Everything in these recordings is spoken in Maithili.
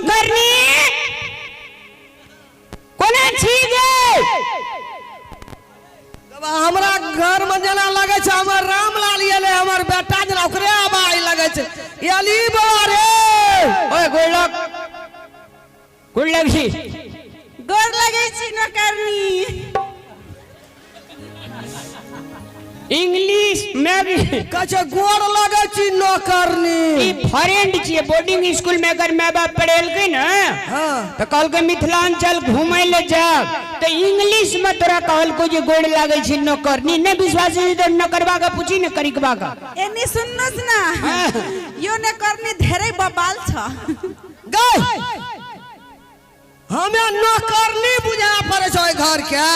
नौकरनी कोना छी गे? हमरा घर में जेना लगै छै हमर रामलाल एलै, हमर बेटा जेना ओकरे आवाज लगै छै। एली बौआ रे। ओए गोड़ लग, गोड़ लग छी। गोर लगै छी नौकरनी। इंग्लिश में भी कहै छै गोर लगै छी नौकरनी। ई फ्रेंड छियै, बोर्डिंग स्कूल में अगर माय बाप पढ़ेलकै ने तऽ कहलकै मिथिलांचल घूमै ले जाब, तऽ इंग्लिश में तोरा कहलको जे गोड़ लागै छी नौकरनी। नहि विश्वास है तऽ नौकरबा के पूछी ने, करिकबा के। एनी सुन्नुहोस् न, यो नौकरनी धेरै बबाल छ। गै हमे नौकरनी बुझा पड़े छै ओहि घर के।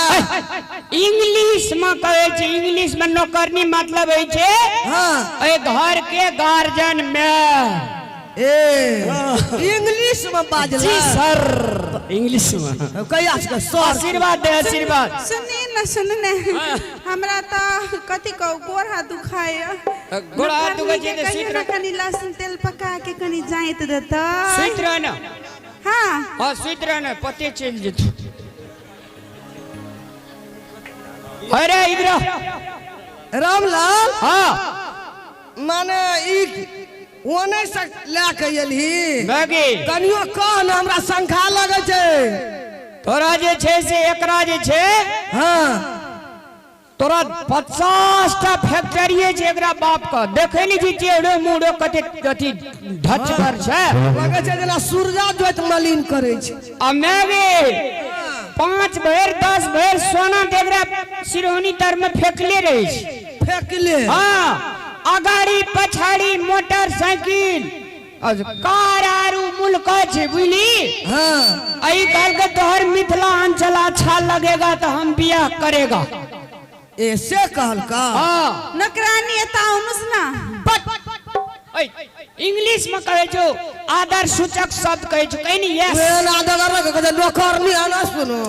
इंग्लिश में कहै छै, इंग्लिश में नौकरनी मतलब होइ छै एहि घर के गार्जियन में। ए इंग्लिश में बाजला। जी सर, इंग्लिश में। कहिया से सर? आशीर्वाद दे, आशीर्वाद। सुनी न, सुन न, हमरा त कथी कहू, गोड़ हाथ दुखाय। गोड़ हाथ दुखाय छै तऽ सुति कहियो न रह। कनि लहसुन तेल पका के कनि जाइत देतै। सुति रह न। हाँ। हाँ, सुति रह न, पते चलि जेतौ। अरे इधर आ। रामलाल। हाँ। माने ई ओने से लए के एलही? बाकी कनियो कह ने, हमरा शंखा लगै छै। तोरा जे छै से एकरा जे छै, तोरा 50टा फैक्ट्री छै एकरा बाप के। देखै नहि छी चेहरो मुहरो कते अथी ढचगर छै। लगै छै जेना सूरजा जोइत मलिन करै छै। आ माय 5 भरि 10 भरि सोना तऽ एकरा सिरौनी तर में फेकले रहै छै। फेकले? हाँ, अगाड़ी पछाड़ी मोटरसाइकिल कार आरू मुल्क छै, बुझली? अई कहलकै तोहर मिथिलांचल अच्छा लगेगा तो हम बियाह करेगा। ऐसे कहलका? हाँ। नौकरानी एता आउनुहोस् न। ओए, इंग्लिश में कहै छौ, आदर सूचक शब्द कहै छौ, कहि नि यस। वेल आदर रख कहै छै नौकरनी आना सुनो।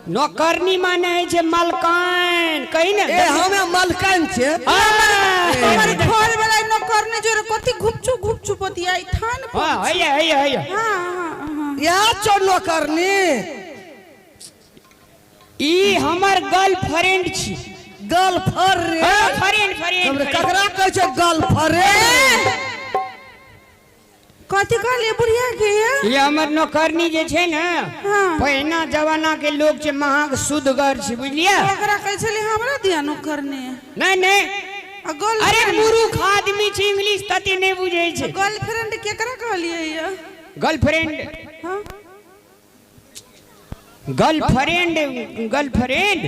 नौकरनी माने होइ छै मलकान, कहि ने। ए हमे मलकान छे। हाँ। हमर घर वाला नौकरनी जोरे कथी घुपचु घुपचु पतियाई थान। हाँ, हैया हैया हैया। हाँ हाँ हाँ। या चो नौकरनी। ई हमर गर्लफ्रेंड छी। गर्लफ्रेंड? हाँ, फ्रेंड फ्रेंड। हमरे ककरा कहै छै गर्लफ्रेंड? कथी कहलिए बुढ़िया के? ये हमर नौकरनी जे छै ने, पहिना जमाना के लोग छै, महग शुद्धगर छै, बुझलियै? ओकरा कहै छलै हमरा दिया नौकरनी। नहीं नहीं। आ गर्ल अरे मूर्ख आदमी छै, इंग्लिश तते नहीं बुझै छै। गर्लफ्रेंड केकरा कहलिए ये? गर्लफ्रेंड। हाँ। Girlfriend, girlfriend.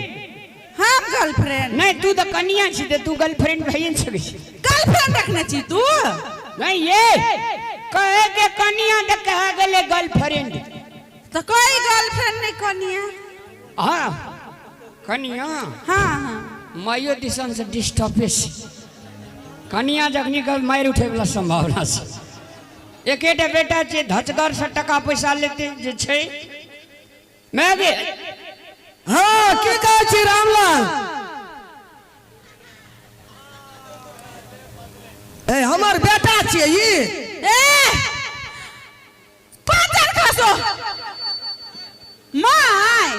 हम गर्लफ्रेंड? नहीं, तू तो कनिया छी त तू गर्लफ्रेंड भइए ने सकै छी। गर्लफ्रेंड रखने छी तू? नहीं, ये कहे के कनिया त कहे गेलै गर्लफ्रेंड। तो कोई गर्लफ्रेंड नहीं, कनिया। हाँ कनिया। हाँ हाँ। माइयो दिसन से डिस्टर्बे छै। कनिया जखनी कल मारि उठे वाला संभावना छै। एकेटा बेटा छै, धचगर से टका पैसा लेते जे छै। मैं भी हाँ, की कहै छी रामलाल? ए हमर बेटा छियै ई। ए पाँचर खसो my.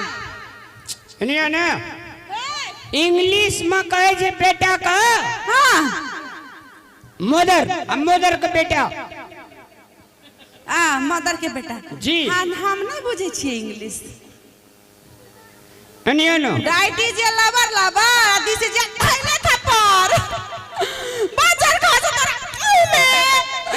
सुनियो ने, इंग्लिश में कहै छै बेटा का मदर, आ मदर के बेटा। आ मदर के बेटा। जी। हाँ, हम नहीं बुझे छियै इंग्लिश। सुनियो ने। Right is a lover lover, this is a थैले थप्पड़। बाजार खसो तोरा मुंह में।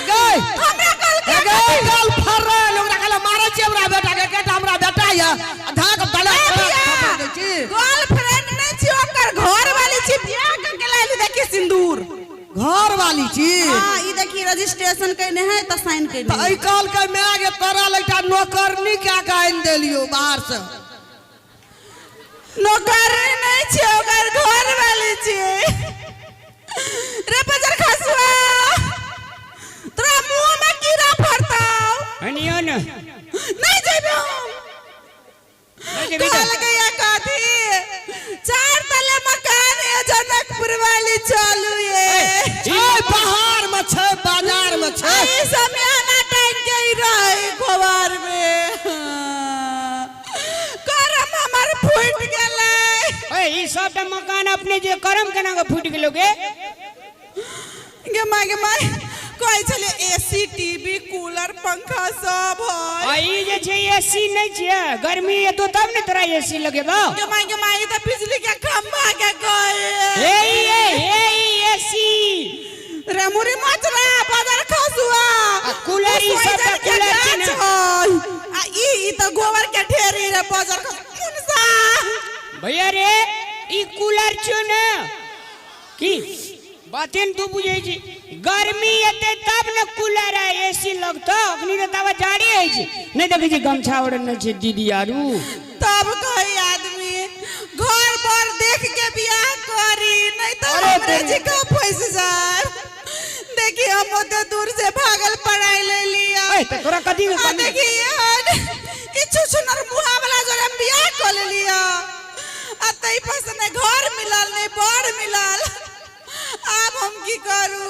गै। हमरा कल के गै गल फरल ओकरा कहला मारै छी हमरा बेटा के, केटा हमरा बेटा या धाक दला थप्पड़ दै छी। गर्लफ्रेंड नहीं छी, ओकर घर वाली छी, बियाह क के लाइल। देखी सिंदूर। घर वाली छी? हाँ, ई देखी रजिस्ट्रेशन कइने है त साइन कइने। तऽ एहि कहलकै माय गे तोरा लग एकटा नौकरनी कए कऽ आनि देलियौ बाहर से। नौकरनी नहीं छी, ओकर घर वाली छी। रे बजर खसुआ, तोरा मुंह में कीड़ा फड़तौ। सुनियो ने। नहीं जेबे हम। नहीं जेबही कहल तऽ गया कथी 4 तले मकान है जनकपुर वाली, चलू ये। छै बाहर में छै, बाजार में छै। ई समियाना टांग के ही रहे खोवार में। ई सबटा मकान अपने जे करम केना के फूटि गेलो गे? गे माय, गे माय, कहै छलियै एसी, टीवी, कूलर, पंखा सब है। आ ई जे छै एसी नहि छियै, गर्मी एतो तब ने तोरा एसी लगेबौ। गे माय, गे माय, ई तऽ बिजली के खंभा के कहै। हे ई, हे ई एसी। रे मुरी मचरा बाजार खसुआ। आ कूलर ई सब तऽ कूलर छै ने। आ ई ई तऽ गोबर के ढेरी रे बाजार खसुआ मुनसा। भैया रे, ई कूलर छौ ने की बाते ने तू बुझै छी? गर्मी एते तब ने कूलर आ एसी लगतो, अखनी तऽ ताबे जाड़े होइ छै। नहि देखै छी गमछा ओढ़ने छै दीदी आरू। तब कही आदमी घर पर देख के बियाह करी, नहीं तो अरे हमरे तेरी। जी का फंस जाए। देखी हम ओते दूर से भागल पढ़ाई ले लिया। ए, तऽ तोरा कथी के आ कमी? देखी ई छुछुनर मुहा वाला जोरे हम बियाह कर लिया, आ तई पर से नहीं घर मिलल नहीं बर मिलल। आब हम की करू?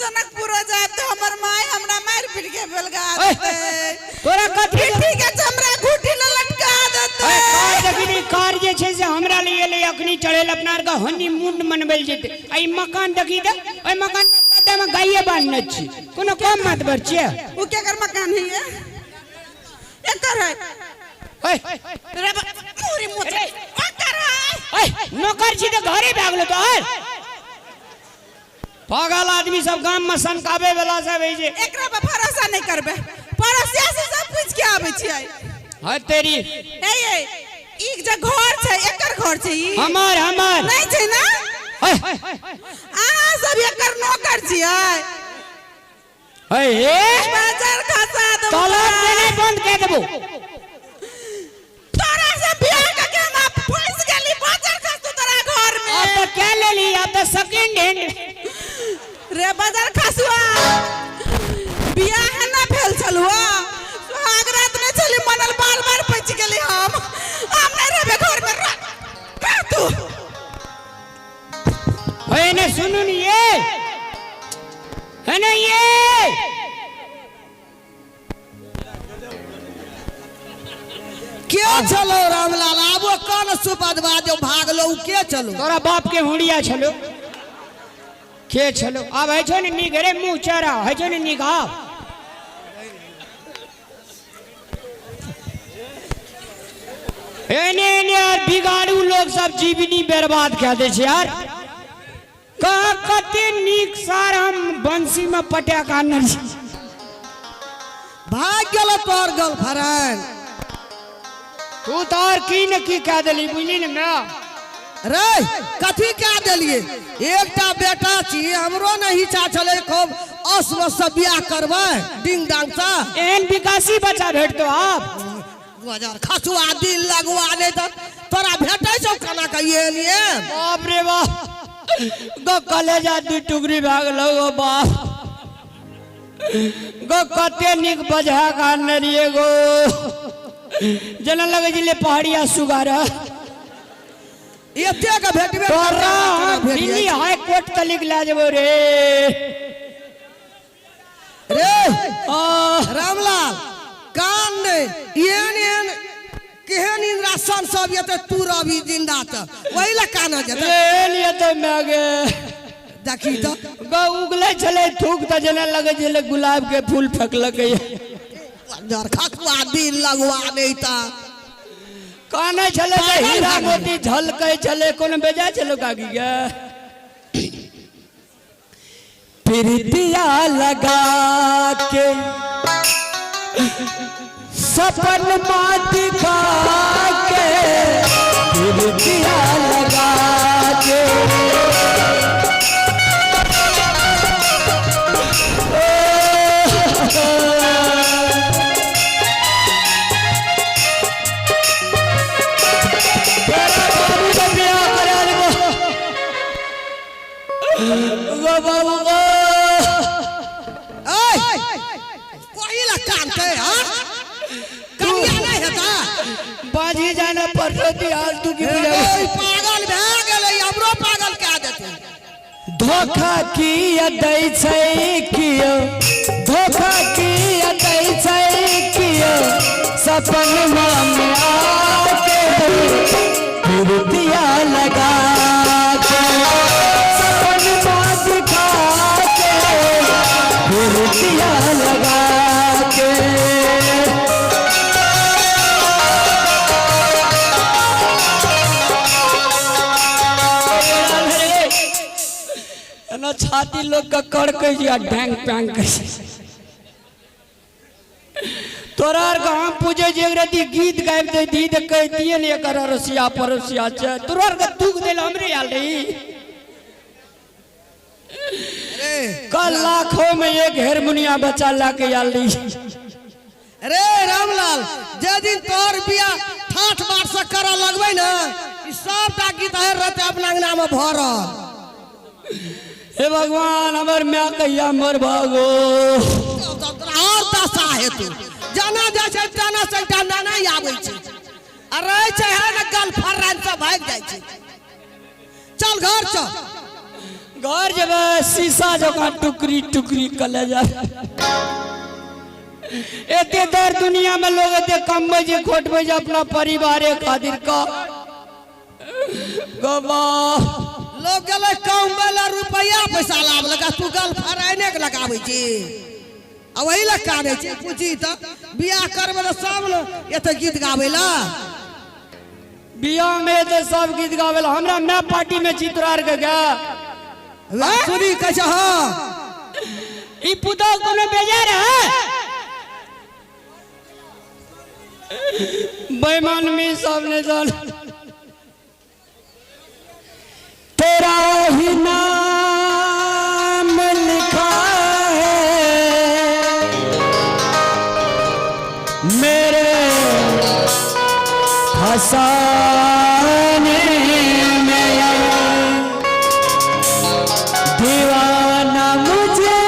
जनकपुर जायब तऽ हमर माय हमरा मारि पीट के बेलगा ओए, देतै। तोरा कथी के- पिट्ठी के चमड़ा घुटी ल लटका देतै। ओए, कार देखी नी, कार जे छै से हमरा लिए एलै अखनी चढ़ेल, अपना आरके हनीमून मनबै लए जेतै। आ ई मकान देखी तऽ ओहि मकान मे सबटा मे गाये बान्हने छी, कोनो कम मातबर छियै? उ केकर मकान है? ये एकर है। ओए, रे पूरी मोच रे। ओकर है। ओए, नौकर छी तऽ घरे भए गेलो तोहर। पागल आदमी सब गाम में सनकाबे वाला सब है जे। एकरा पर भरोसा नहीं करबे, पड़ोसिया से सब पूछ के आबै छियै। हाँ तेरी। ए ए, ई जे घर छै एकर घर छै ई? हमर, हमर। नहीं छै ना? हे। अहाँ सब एकर नौकर छियै। हे, हे। बाजार खसा देबो। ताला देने बंद कह देबो। तोरा से बियाह के के हम फंस गेली, बाजार खसतो तोरा घर में। अब तो क्या ले ली, अब तो सेकंड हैंड। रे बाजार खसुआ, बियाह है ना भेल छलुआ, सुहाग रात नहीं छली मनल, बार बार पच गेली हम। हम नहीं रहबे घर में, रह, रह तू। हे ने सुनू नी ये। है ना ये। के चलो रामलाल, आबो कौन सुपदवा जो भागलो उ के चलो? तोरा बाप के हुड़िया छलो के छलो? आब है छो ने नीक रे मुंह चरा है छो ने नीक। आब एने एने यार बिगाड़ू लोग सब जीवनी बर्बाद कह दे छे यार। कहा कते नीक सार हम बंसी में पटा के आनल छी। भाग गेलो तोहर गर्लफ्रेंड। तू तो और की न की कह देली बुझली ने मैं। रे कथी कह देलिए? एकटा बेटा छी, हमरो नहीं इच्छा छलै खूब अश्व से बियाह करबै डिंग डांग से। एहन विकासी बच्चा भेटतो आप। गुजर खसुआ दिल लगवा नहीं तो तोरा भेटै छौ केना के एहन एहन? बाप रे बाप, गो कलेजा दू टुकड़ी भए गेलौ गो बाप। गो कते नीक बजहा के आनने रहियै गो, जेना लगै छलै पहाड़िया सुगार। एते के भेटबे तोरा केना भेट दिल्ली जाइ छै? हाई कोर्ट तलिक लए जेबौ रे। रे आ। रामलाल कान ने एहन एहन केहन इंद्रासन सब एते तू रहबी जिंदा त ओहि लए काना जेतै। रे लिए तो मैं गे। देखी त। गो उगले छलै थूक त जेना लगै छलै गुलाब के फूल फेकलकै। जर खसुआ दिल लगवा नहीं त। काने छलै जे पागल हीरा भए गेलै। मोती झलकै छलै, कोनो बेजा छलै काकी गे? प्रीतिया लगा के सपन मा दिखा के, प्रीतिया लगा के। तेरा बाबू के बियाह करा देबो। गो बाबू गो। ऐ, कोई ला कानते, हाँ? कनिया नहीं हेता? बाजी जाना परसों आज तू की बुझा। ए, पागल भए गेलै, हमरो पागल कए देतै। धोखा किया दै छै कियो, धोखा किया दै छै कियो, सपन में आके प्रीतिया लगा सुरतिया लगा के। एना छाती लोग के कड़कै छै आ ढैंग पैंग कहै छै। तोरा आर के हम पूछे जे एक रति गीत गाबि दै दी तऽ कहितियै ने एकर अड़ोसिया पड़ोसिया छै। तोरा आर के दुख देल हमरे आयल रही। कल लाखों में एक हेरमुनिया बच्चा ला के आयल रही। रे रामलाल, जे दिन तोहर बियाह ठाठ बाट से करऽ लगबै ने, ई सबटा गीत हेर रहतै अपना अंगना में भरल। हे भगवान, हमर माय कहिया मर भागो। तोरा और दशा हेतौ। जाना जाइ छै तेना से एकटा नाना आबै छै आ रहै छै है ने गल फर्रान से भागि जाइ छै। चल घर चल। घर जेबै शीशा जकाँ टुकड़ी टुकड़ी कले जा। एते दर दुनिया में लोग एते कमबै छै खोटबै छै अपना परिवारे खातिर का गबा। लोग गेलै कमबै लए रुपैआ पैसा लाब लगा, तू गल फराइने के लगाबै छी आ वही लए कानै छी। पूछी तऽ बियाह करबै तऽ सब ने एते गीत गाबै लए। बियाह में तऽ सब गीत गाबै लए। हमरा माय पार्टी में छी तोरा आर के गे। सुनी कहै छै हँ। ई पुतहु कोनो बेजार है? बेईमान में सब ने जान। तेरा ही नाम लिखा है मेरे फसाने में, दीवाना मुझे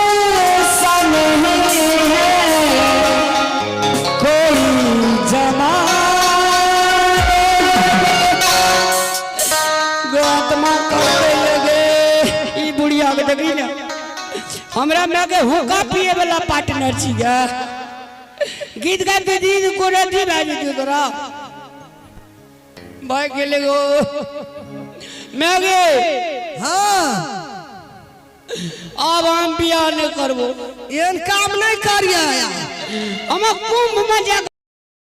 नहीं है कोई जमाने। गो आत्मा करते लगे ई बुढ़िया के देखी ने, हमरा माय के हुक्का पिए वाला पार्टनर छी गे। गीत गाबि दीदी कोनो अथी भए जेतौ तोरा। भाई गेले गो माय गे। हाँ। आब हम बियाह नहीं करबो। एहन काम नहीं करिए। हम कुंभ में जा